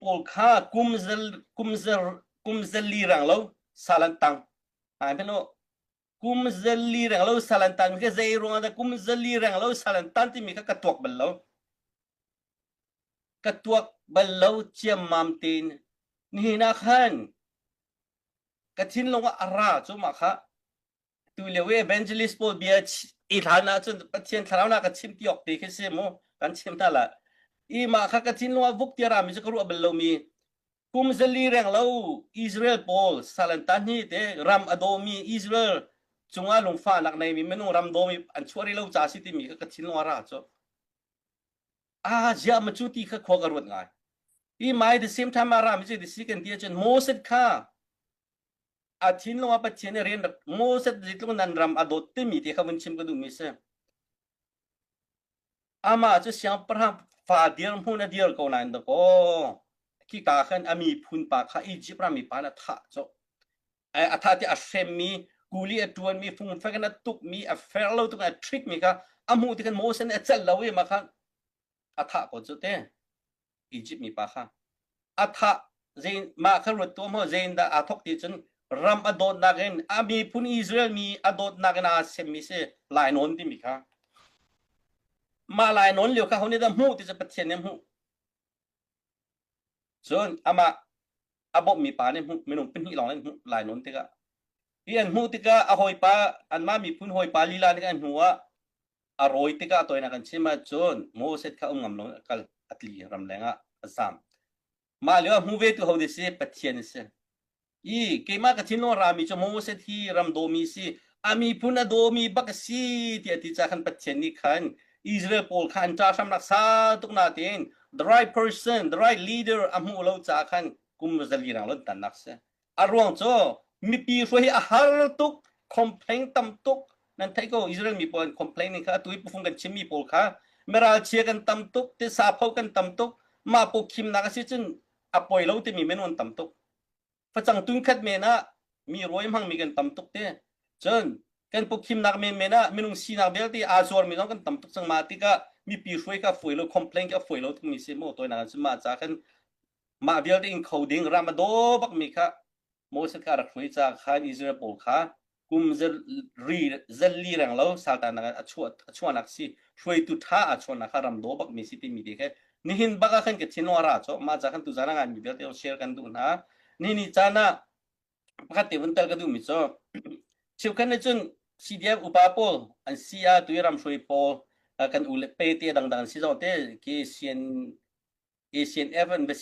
Pawl kha kum zel kum zer kum zeli rang lo sal an tang. Ai hmanh u. Kum zeli reng lo sal an tan khi zei ruang ah dah kum zeli reng lo sal an tan timi kha ka tuak bal lo. Ka tuak bal lo ciammam tein nihin ah khan ka thinlung ah a ra cu mah kha tu lio i evangelist pawl bia i hlan ahcun Pathian thlarau na ka chim ti awk te khi si mu kan chim hna la i mah kha ka thinlung ah vuk ti rami cu ka ruah bal lomi kum zali reng lo Israel pawl salanta hni te ram a dawmi Israel cungah lungfahnak neimi minung ram dawmi an chuah rih lo ca si timi kha ka thinlung ah ra cu ah ziah ma cu ti kha khua ka ruat ngai i mai the same time a rami cu ti si kan ti ahcun Moses kha a thinlung ah Pathian nih rian rak Moses zeitluk nan ram a dawt timi ti kha vun chim ka duhmi si. Amah cu siangpahrang fa dirhmun a dir ko nain dakaw khika khan a miphun pa kha Egypt ram mi pa na thah cu a thah ti a hremmi kuli a ṭuanmi fungfek in a tukmi a fair lo tuk a trick mi kha a hmuh ti khan Moses nih a celh lo i mah kha a thah ko cu te. Egypt mipa kha a thah zein mah kha ruat tuah maw zein dah aa thok ti cun ram a dawtnak in a miphun Israel mi a dawtnak in aa semmi si lainawn timi kha mah lainawn lio kha ho nih dah hmuh ti cu Pathian nih a hmuh cun amah a bawmhmi pa nih hmuh minung pahnih lawng nih hmuh lainawn tikah hi an hmuh tikah a hawipa anmah miphun hawipa lila nih an hnu ah a rawi tikah toinak an chim ahcun Moses kha um ngam lo a kal a tli ramleng ah a zam mah lio ah hmu ve tu ho si Pathian a si i keimah ka thinlung rami cu Moses hi ram dawmi si a miphun a dawmi bak a si tiah ti ca khan Pathian nih khan Israel pawl kha an ṭa hramnak sa tuk na tein the right person the right leader a hmuh lo ca khan kum zali rang lon tannak si A ruang cu mipi hruai hi a har tuk, complain tam tuk. Nan theih ko Israel mi pawl an complain ning kha atu hi pufung kan chimmi pawl kha miralchia kan tam tuk, tisapho kan tam tuk, mah pawkhimnak a si cun a poi lo timi minung an tam tuk. Facang tun khat men ah mi rawi hmangmi kan tam tuk te. Cun kan pawkhimnak menmen ah minung sinak vialte aa zuarmi zong kan tam tuk cang mah tikah mipi hruai kha fawi lo complain kha fawi lo tukmi si mu toinak cun mah ca khan mah vialte in kho ding ram a daw bakmi kha Moses kha a rak hruai caah khan Israel pawl kha kum ri zelli reng lo saltanak a chuah a chuahnak si hruaitu tha a chuahnak kha ram daw bakmi si timi te khe nihin bak ah khan ka thinlung a ra cho mah ca khan tuzan ah ngan mi vialte share kan duh hna ni ni caan ah pakhat te vun tel ka duhmi cu cheukhat nih cun CDF upa pawl an si ah tui ram hruai pawl kan u le pe te dangdang an si zong te ki CN ACNF an va si.